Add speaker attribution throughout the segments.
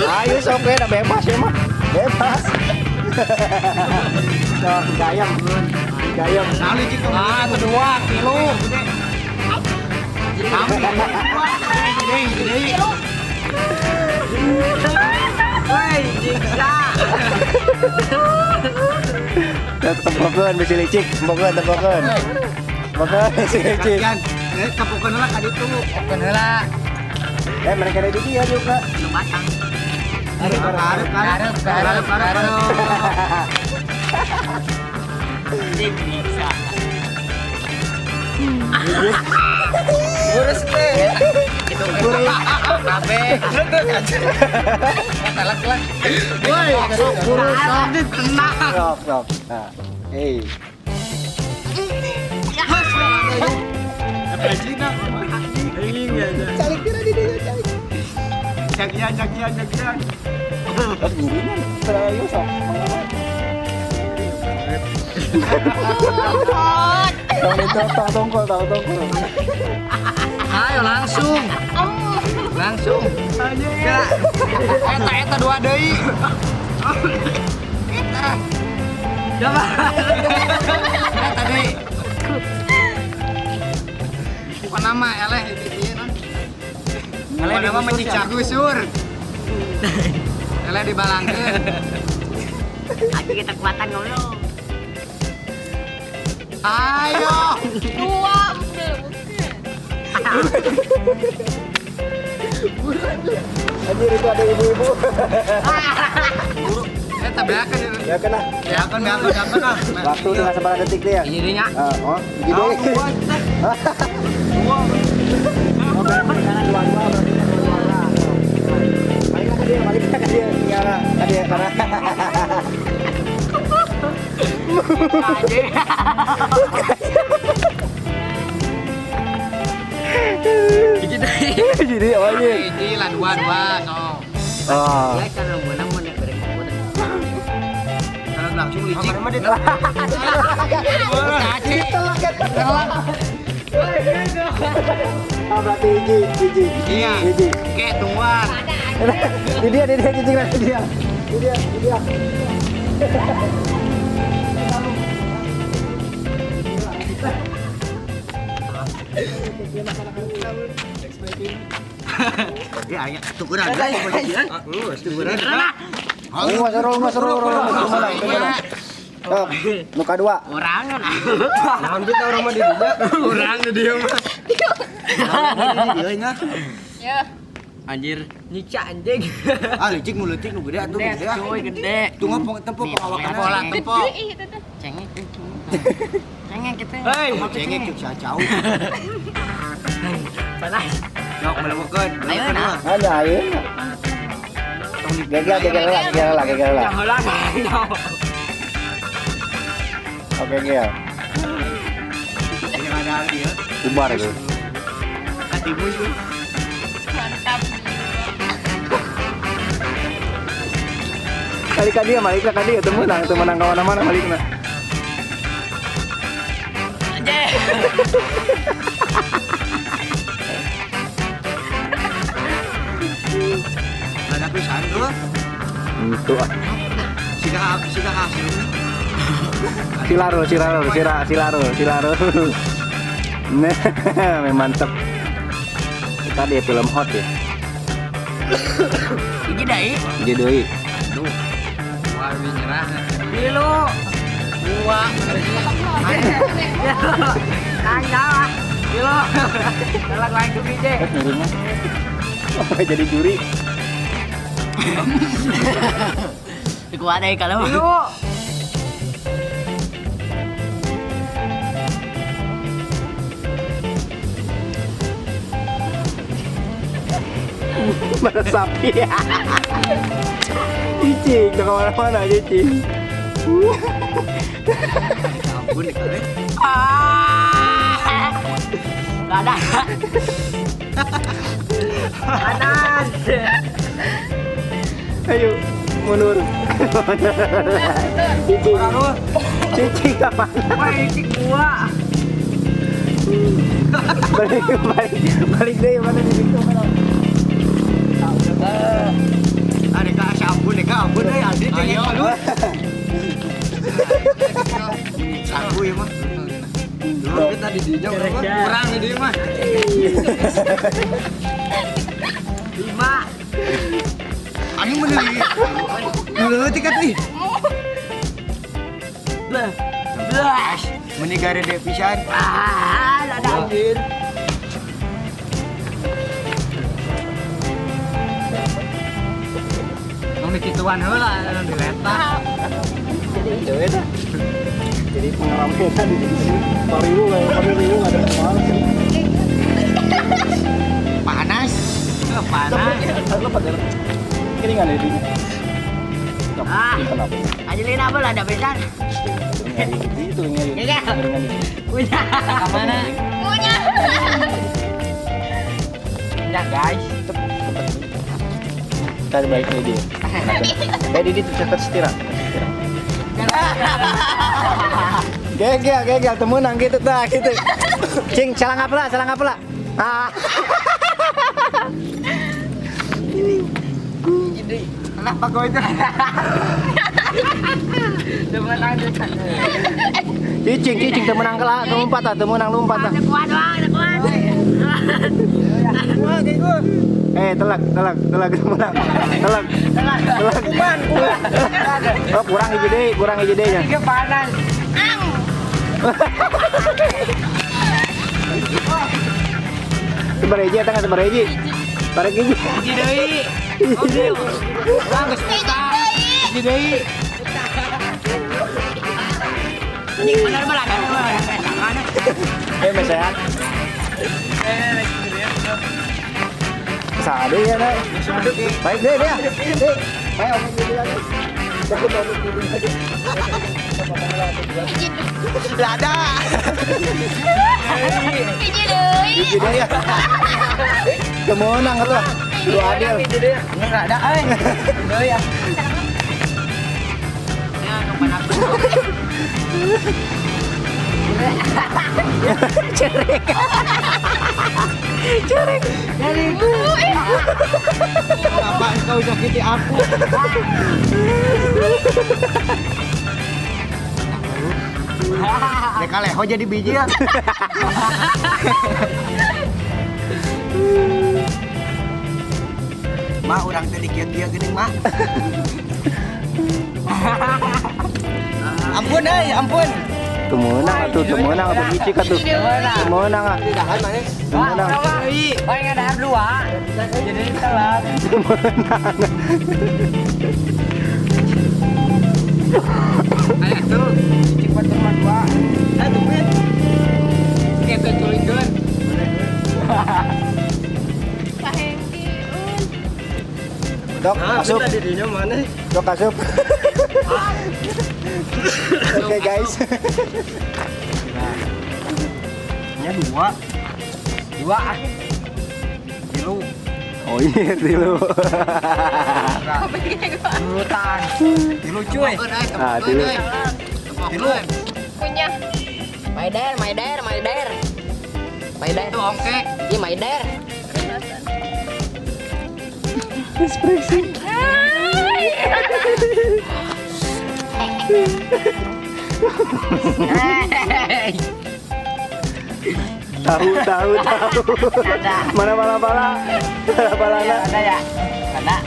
Speaker 1: Ayo sok we, da bebas ya mah. Bebas. Sok gayam. Gayam.
Speaker 2: Ah, kedua, tilu. Woi, jiksa.
Speaker 1: Tempokeun bisi licik, tempokeun, tempokeun. Tempokeun bisi licik.
Speaker 2: Eh, kapokeun heula ka ditu. Kapokeun heula.
Speaker 1: Eh, mereka ada di dia juga.
Speaker 2: Nu batang. Arep, arep, arep, arep, arep. Jiksa. Ngurus teh. Itu kabeh. Telek lah. Woi, kurus tenang.
Speaker 1: Sok, sok. Nah. Eh. Calik kira di dia, calik.
Speaker 2: Jagian, jagian, jagian.
Speaker 1: Terus gini, ayo sok. Tong itu tong tongkol, tong tongkol.
Speaker 2: Ayo langsung. Langsung. Ya. Eta eta dua deui. Eta. Coba. Eta deui. Bukan nama eleh itu ieu non. Eleh nama menyiksa gusur. Eleh dibalangkeun.
Speaker 3: Aji kita kuatan ngono.
Speaker 2: Ayo.
Speaker 4: Dua udah
Speaker 1: Anjir itu ada ibu-ibu.
Speaker 2: Eta beakeun itu.
Speaker 1: Ya kena.
Speaker 2: Beakeun, beakeun, beakeun ah.
Speaker 1: Waktu dengan seberapa detik dia?
Speaker 2: Hiji nya.
Speaker 1: Oh, hiji deui.
Speaker 2: Dua.
Speaker 1: Oh, berarti karena dua-dua berarti kan dua-dua. Balik ke dia, balik ke dia, karena ke dia karena.
Speaker 2: Hiji deui.
Speaker 1: Hiji deui, oh iya.
Speaker 2: Hiji lah dua dua so.
Speaker 1: Oh.
Speaker 3: Ya cara meunang mun nek bere kuat.
Speaker 2: Kalau langsung licik.
Speaker 1: Telak. Oh, berarti hiji, hiji.
Speaker 2: Iya.
Speaker 1: Hiji.
Speaker 2: Oke, tungguan.
Speaker 1: Di dia, di dia, cicing di dia. Di dia, di dia.
Speaker 2: Ya, ya, tukuran. Tukuran.
Speaker 1: Oh, seru, seru, seru. Sok, muka dua.
Speaker 3: Urang nah.
Speaker 2: Naon kita urang mah di dinya. Urang di dieu mah. Di dieu nya.
Speaker 4: Ya.
Speaker 2: Anjir, nyiksa anjing. Ah, licik mu leutik nu gede atuh gede.
Speaker 3: Cuy gede.
Speaker 2: Tunggu tempo pengawakan pola tempo.
Speaker 4: Gede ih itu tuh.
Speaker 3: Cengek. Cengek gitu.
Speaker 2: Hei, cengek cuk jauh.
Speaker 3: Panas.
Speaker 2: Sok melewekeun.
Speaker 3: Ayo nah.
Speaker 1: Ada ayo. Gegel, gegel lah, gegel lah, gegel lah.
Speaker 3: Heula.
Speaker 1: Oke, gegel.
Speaker 2: Ini ada dia.
Speaker 1: Bubar itu.
Speaker 2: Katimu itu.
Speaker 4: Mantap.
Speaker 1: Kali ka dia, balik ka dia, teu meunang, teu meunang ka mana-mana balikna.
Speaker 3: Anjing.
Speaker 2: Ada pisan tuh.
Speaker 1: Itu ah.
Speaker 2: Siga siga hasil.
Speaker 1: Silaro, silaro, sira, silaro, silaro. Nah, memang mantep. Kita di film hot ya.
Speaker 3: Hiji deui.
Speaker 1: Hiji deui.
Speaker 2: Aduh. Wah, ini nyerah.
Speaker 3: Tilu.
Speaker 2: Dua.
Speaker 3: Tanggal ah. Tilu. Telak lain ku hiji.
Speaker 1: Oh, jadi juri.
Speaker 3: Kuat deui kalau.
Speaker 2: Tilu.
Speaker 1: Mana sapi ya? Cicing, ke mana-mana cicing.
Speaker 2: Ampun, kali.
Speaker 3: Ah. Ada. Panas.
Speaker 1: Ayo, mundur. Cicing. Cicing ke mana?
Speaker 3: Wah, licik gua.
Speaker 1: Balik, balik, balik deh, mana di situ mana?
Speaker 2: Tadi ayo. Aku ya mah. Dulu kita di dinya kurang di dieu mah. 5. Aing meuli. Leutik atuh. Lah. Lah. Meni garede pisan.
Speaker 3: Ah, ada anjir.
Speaker 2: Nong dikituan heula nong diletak.
Speaker 1: Jadi eta. Jadi pengalaman tadi di sini. Pariwu pariwu ada kemana?
Speaker 2: Panas. Panas.
Speaker 1: Lepas ya. Keringan ya ini.
Speaker 3: Ah. Ajelin apa lah ada besan.
Speaker 1: Itu nyari. Keringan ini.
Speaker 3: Punya.
Speaker 2: Mana?
Speaker 4: Punya.
Speaker 2: Ya guys.
Speaker 1: Kita balik ke dia. Didi tetap setirang. Gegel, gegel, temenang gitu tah gitu. Cing, salah ngapela, salah ngapela. Ah.
Speaker 2: Kenapa kau itu? Temenang dia.
Speaker 1: Cicing, cicing temenang kelak, lompat ah, temenang lompat ah.
Speaker 3: Kuat bang, kuat.
Speaker 1: Eh, telak, telak, telak temenang. Telak. Telak.
Speaker 2: Kuman, kuman.
Speaker 1: Oh, kurang hiji deui, kurang hiji deui nya.
Speaker 2: Tiga panas.
Speaker 1: Sebar hiji eta sebar hiji. Bareng hiji.
Speaker 2: Hiji deui. Urang geus utang. Hiji deui.
Speaker 3: Anjing bener belah kan.
Speaker 1: Eh, mesehan. Sade ya, Nak. Baik deh dia. Deh. Baik omong dulu lagi. Takut omong dulu lagi.
Speaker 2: Lada.
Speaker 4: Hiji deui.
Speaker 1: Hiji deui ya. Kemenang atuh. Dua adil.
Speaker 2: Hiji deui. Ini lada euy. Deui ya.
Speaker 3: Ya, panas.
Speaker 1: Cerek. Cerek.
Speaker 2: Kenapa engkau sakiti aku? Mereka leho jadi biji ya. Ma, orang tadi kieu-kieu geuning, Ma. Ampun euy, ampun.
Speaker 1: Temenang atuh, temenang atuh bicik atuh. Temenang ah. Temenang.
Speaker 3: Paling ada dua.
Speaker 2: Jadi telat.
Speaker 1: Temenang.
Speaker 2: Ayo tuh, cicik batur mah dua. Eh, tumben. Kita tulingkeun.
Speaker 4: Pak Hengki.
Speaker 1: Dok, asup. Dok, asup. Oke guys.
Speaker 2: Ini dua. Dua. Tilu.
Speaker 1: Oh iya, tilu.
Speaker 2: Tilutan. Tilu cuy.
Speaker 1: Ah, tilu.
Speaker 2: Tilu.
Speaker 4: Punya.
Speaker 3: Maider, maider, maider. Maider.
Speaker 2: Itu ongkek.
Speaker 3: Iya, maider.
Speaker 1: Ekspresi. Tahu, tahu, tahu. Mana bala bala? Bala bala.
Speaker 3: Ada ya? Ada.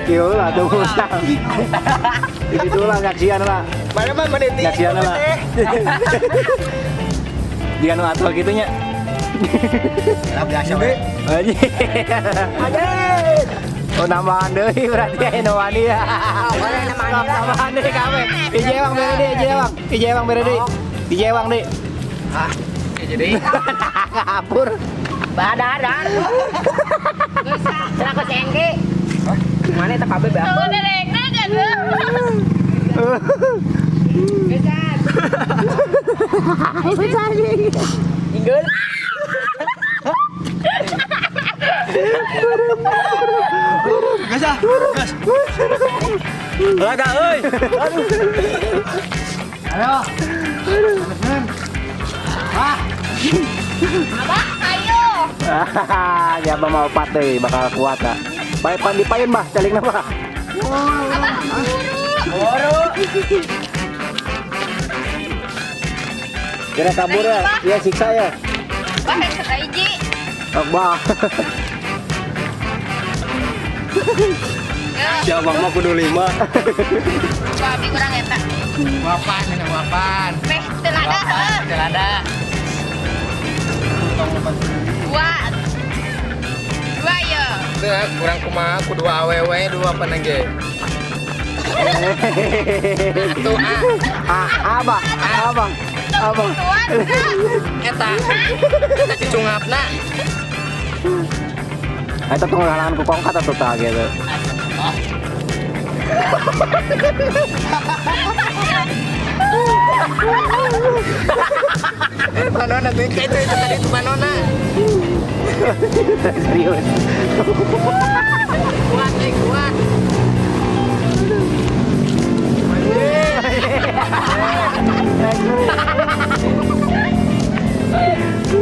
Speaker 1: Kieu lah tuh utang. Itu lah nyaksian lah.
Speaker 2: Mana mah mana
Speaker 1: Nyaksian lah. Jika nu atuh kitu nya.
Speaker 2: Lah biasa we.
Speaker 1: Oh nambahan deui berarti aya nu wani ya. Nambahan deui kabeh. Hiji ewang bere deui, hiji ewang. Hiji ewang bere deui. Hiji ewang deui.
Speaker 2: Ah, hiji deui.
Speaker 1: Kapur.
Speaker 3: Badar. Geus cenah ku Sengki. Mana eta kabeh bae.
Speaker 4: Tahu derekna kan.
Speaker 3: Geus. Inggul.
Speaker 2: Gas ah, gas. Laga euy. Aduh. Ayo. Ah.
Speaker 4: Abah, ayo.
Speaker 1: Ya abah mau opat deui bakal kuat ah. Bae pan dipayun bah calingna bah.
Speaker 4: Abah buru.
Speaker 1: Buru. Kira kabur ya, iya siksa ya.
Speaker 4: Bah yang hiji.
Speaker 1: Bah.
Speaker 2: Siapa mah kudu 5.
Speaker 4: Wah, abi kurang eta.
Speaker 3: Wapan, wapan.
Speaker 4: Meh teu lada heuh.
Speaker 3: Teu lada.
Speaker 4: 2. 2 ya.
Speaker 2: Teu kurang kumaha kudu awewe dua apa ge. Atuh
Speaker 1: A. Abah, abah. Abah.
Speaker 2: Eta. Eta cicungapna.
Speaker 1: Eta tong halangan ku kongkat atuh tah gitu.
Speaker 2: Panona tuh itu tadi itu panona.
Speaker 1: Serius.
Speaker 2: Kuat nih kuat.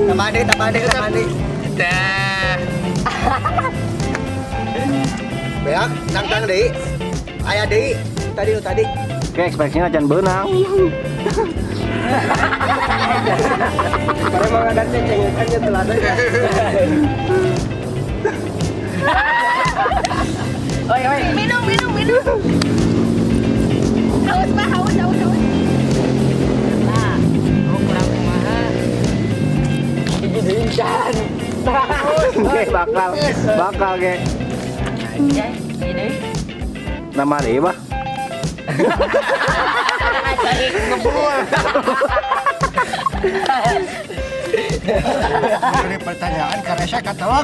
Speaker 2: Tambah deh. Dah.
Speaker 5: Beak, nangtang deui. Aya deui tadi nu tadi.
Speaker 1: Oke, ekspresinya jangan beunang.
Speaker 2: Karena mau ada cengengannya telat aja.
Speaker 3: Oi, oi.
Speaker 4: Minum. Haus bah, haus.
Speaker 3: Nah, oh kurang kumaha.
Speaker 2: Hiji deui can.
Speaker 1: Oke, bakal ge.
Speaker 3: Ya, ini.
Speaker 1: Nama deui bah.
Speaker 3: Cari ngebul.
Speaker 5: Ini pertanyaan karena saya katalog.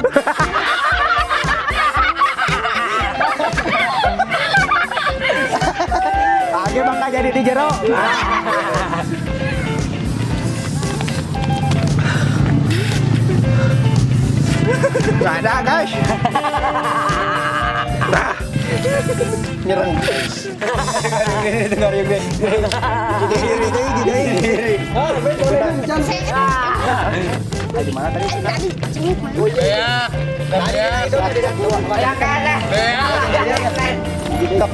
Speaker 1: Age bakal jadi di jero.
Speaker 5: Gak ada guys.
Speaker 1: Nah. Nyerang. Dengar yuk. Gini. Di mana tadi?
Speaker 4: Tadi cengit mana?
Speaker 2: Ya.
Speaker 1: Stop.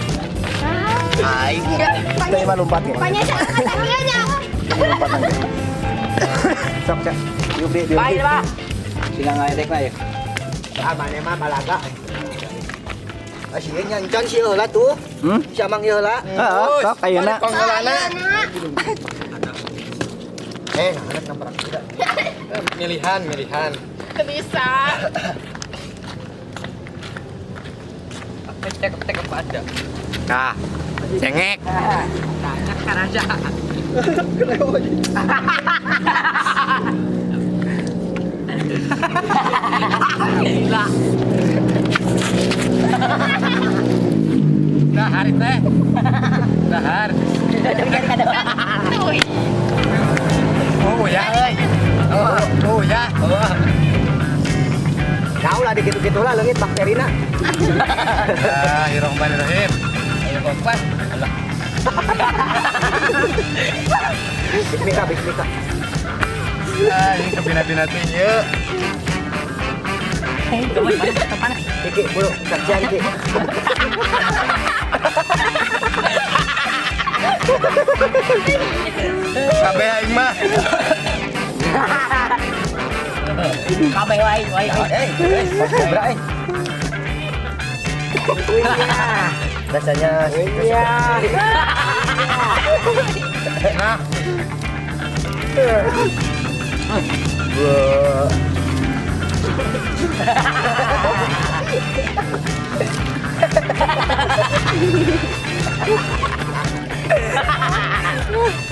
Speaker 1: Tadi mah lompat ya.
Speaker 4: Banyak kata dia nya.
Speaker 1: Lompat nanti. Sok, Cak. Yuk, di.
Speaker 3: Baik, Pak.
Speaker 1: Sila ngaedek lah ya.
Speaker 5: Ah, mana mah balaga. Ah, sieun nyancan sieun heula tuh. Si Amang ieu heula.
Speaker 1: Heeh, sok ayeuna.
Speaker 2: Panggalana.
Speaker 5: Anak nampak tidak.
Speaker 2: Milihan.
Speaker 4: Bisa.
Speaker 2: Cek ada. Nah, cengek.
Speaker 3: Banyak karaja. Gila.
Speaker 2: Dahar teh. Dahar. Oh ya euy. Oh ya. Oh.
Speaker 5: Tahu lah digitu-gitu lah leungit bakterina.
Speaker 2: Bismillahirrahmanirrahim. Ayo kompas. Allah.
Speaker 5: Bismillah, bismillah.
Speaker 2: Ah, ini kebina-bina teh ieu.
Speaker 5: Iki bulu saksian iki.
Speaker 2: Kabeh aing mah.
Speaker 3: Kabeh wae wae.
Speaker 5: Kobra eh. Rasanya iya.
Speaker 2: Nah.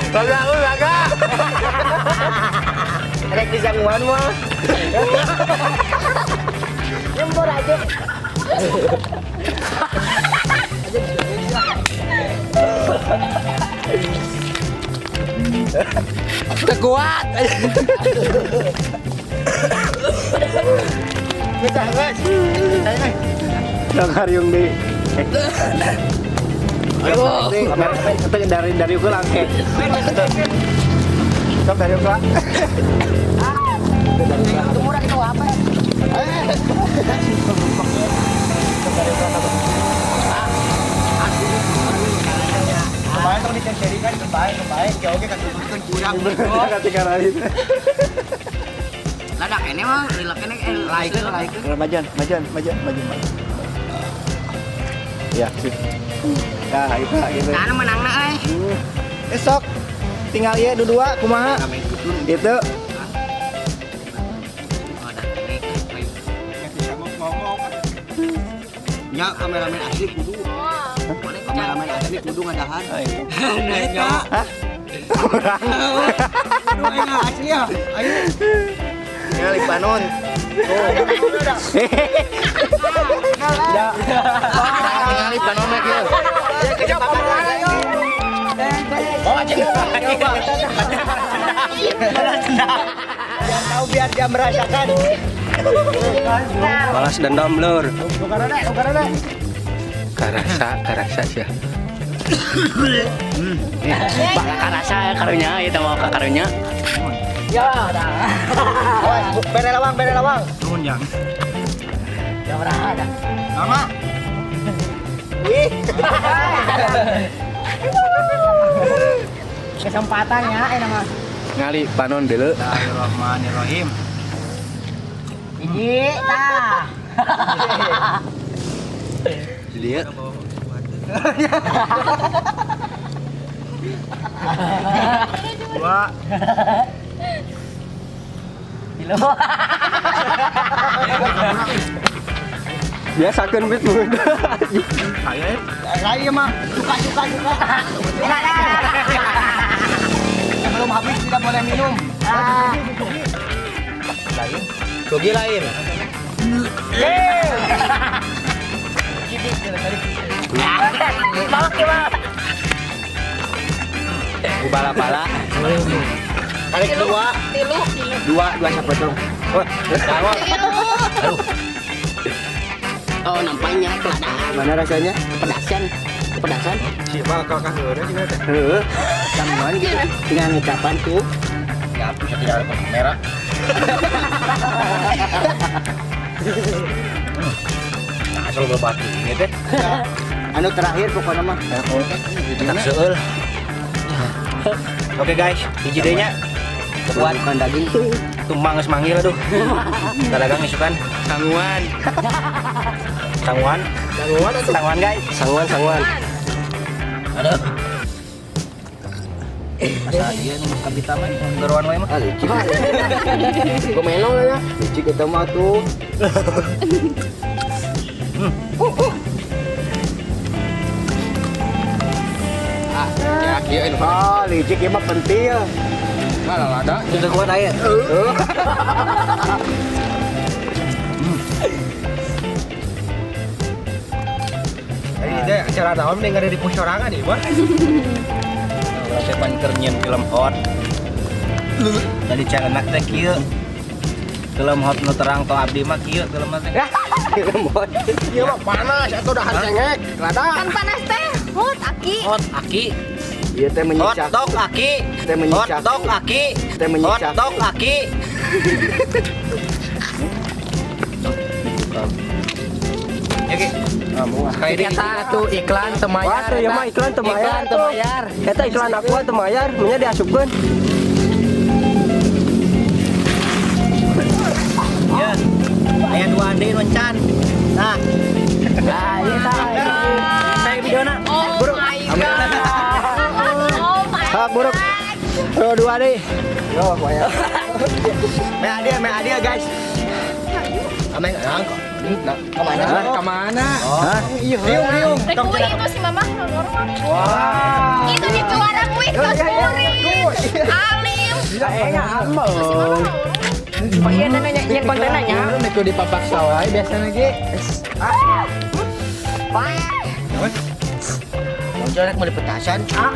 Speaker 2: Laga, laga.
Speaker 5: Rek disanguan mah.
Speaker 3: Nyembur aja.
Speaker 2: Tekuat. Bisa, guys.
Speaker 1: Dong hariung di. Aduh, dari ukur langke. Stop dari ukur.
Speaker 3: Itu murah itu apa?
Speaker 5: Kemarin tong diceri-cerikan kebaik ya oke kan kurang.
Speaker 1: Ketika lain.
Speaker 3: Ladak ini mah lilak ini
Speaker 5: Like like.
Speaker 1: Majuan, majuan, majuan, maju. Ya, sip. Nah, itu gitu.
Speaker 3: Nah, menangna euy.
Speaker 1: Esok tinggal ieu dua kumaha? Itu.
Speaker 5: Nya kameramen asli kudu. Kameramen asli kudu ngadahan. Eta.
Speaker 1: Hah? Kurang.
Speaker 5: Kudu aing asli ya. Ayo.
Speaker 1: Tinggal panon. Ya.
Speaker 2: Tinggal panon mah kieu.
Speaker 1: Oh,
Speaker 5: Biar tahu biar dia merasakan.
Speaker 2: Balas dendam lur. Karasa sih.
Speaker 3: Bakal karasa karunya itu mau ke karunya.
Speaker 5: Ya, dah. Bere lawang, bere lawang.
Speaker 1: Nuhun jang.
Speaker 3: Ya berada.
Speaker 1: Mama.
Speaker 5: Wih.
Speaker 3: Kesempatan ya ini mah.
Speaker 2: Ngali panon dulu.
Speaker 1: Bismillahirrahmanirrahim.
Speaker 3: Hiji tah.
Speaker 2: Jadi ya.
Speaker 1: Dua.
Speaker 3: Tilu.
Speaker 2: Biasakeun bit mun.
Speaker 1: Saya
Speaker 5: Saya mah suka suka suka. Sebelum habis tidak boleh minum.
Speaker 1: Lain. Rugi lain.
Speaker 3: Balak ya,
Speaker 1: Bala-bala.
Speaker 5: Kali kedua.
Speaker 4: Tilu.
Speaker 5: Dua siapa tuh?
Speaker 4: Tilu.
Speaker 3: Oh, nampaknya keladaan.
Speaker 5: Mana rasanya?
Speaker 3: Kepedasan. Kepedasan.
Speaker 1: Si mah kakak heureuh juga teh.
Speaker 5: Heeh. Samuan gitu. Tinggal ngucapan tuh.
Speaker 1: Ya, bisa tidak ada merah. Nah, asal berbatu ini teh.
Speaker 5: Anu terakhir pokoknya mah.
Speaker 1: Tak seueul. Oke guys, hiji deui nya. Buat
Speaker 5: bukan daging.
Speaker 1: Tumbang geus manggil aduh. Dagang isukan.
Speaker 2: Sanguan.
Speaker 1: Sanguan.
Speaker 5: Sanguan atuh.
Speaker 1: Sanguan guys.
Speaker 2: Sanguan, sanguan.
Speaker 1: Aduh. Masa ieu nu kabita mah geruan wae mah.
Speaker 5: Ah, licik.
Speaker 3: Gomelo lah ya.
Speaker 5: Licik eta mah tuh.
Speaker 2: Ya kieu ini.
Speaker 5: Ah, licik ieu mah pentil.
Speaker 2: Malah ada.
Speaker 1: Sudah kuat air.
Speaker 2: Ini teh acara naon nih ngada di pusorangan ieu mah.
Speaker 1: Urang teh pan keur nyieun film hot. Tadi carenak teh kieu. Film hot nu terang to abdi mah kieu film teh.
Speaker 5: Film hot.
Speaker 2: Ieu mah panas atuh dahar cengek. Lada.
Speaker 4: Kan panas teh. Hot aki.
Speaker 1: Hot aki.
Speaker 5: Ieu teh
Speaker 1: Hot
Speaker 5: menyiksa.
Speaker 1: dog aki.
Speaker 5: Teh
Speaker 1: Hot
Speaker 5: menyiksa.
Speaker 1: dog aki.
Speaker 5: Teh
Speaker 1: Hot
Speaker 5: menyiksa.
Speaker 1: dog aki. Oke. Sekali deui.
Speaker 3: Eta tuh iklan teu mayar.
Speaker 2: Wah, teu mah iklan teu mayar.
Speaker 3: Iklan teu mayar.
Speaker 2: Eta iklan aku teu mayar, nya diasupkeun.
Speaker 1: Ya. Aya dua andi nu encan. Nah,
Speaker 3: Nah, ieu tah.
Speaker 1: saya videona.
Speaker 4: Oh my god. Oh my
Speaker 1: Hak buruk. Bro dua deh.
Speaker 5: Yo, pokoknya. Me adia guys. Ameng angkot. Nah, kemana?
Speaker 2: Kemana?
Speaker 1: Hah?
Speaker 5: Iya, riung, riung.
Speaker 4: Rek kuih itu si mama normal.
Speaker 5: Wah.
Speaker 4: Itu di juara kuih tos murid. Alim. Itu si mama normal.
Speaker 3: Oh iya nanya nyen konten nanya.
Speaker 2: Itu di papak sawah biasanya ge.
Speaker 5: Muncul rek meuli petasan.
Speaker 1: Hah?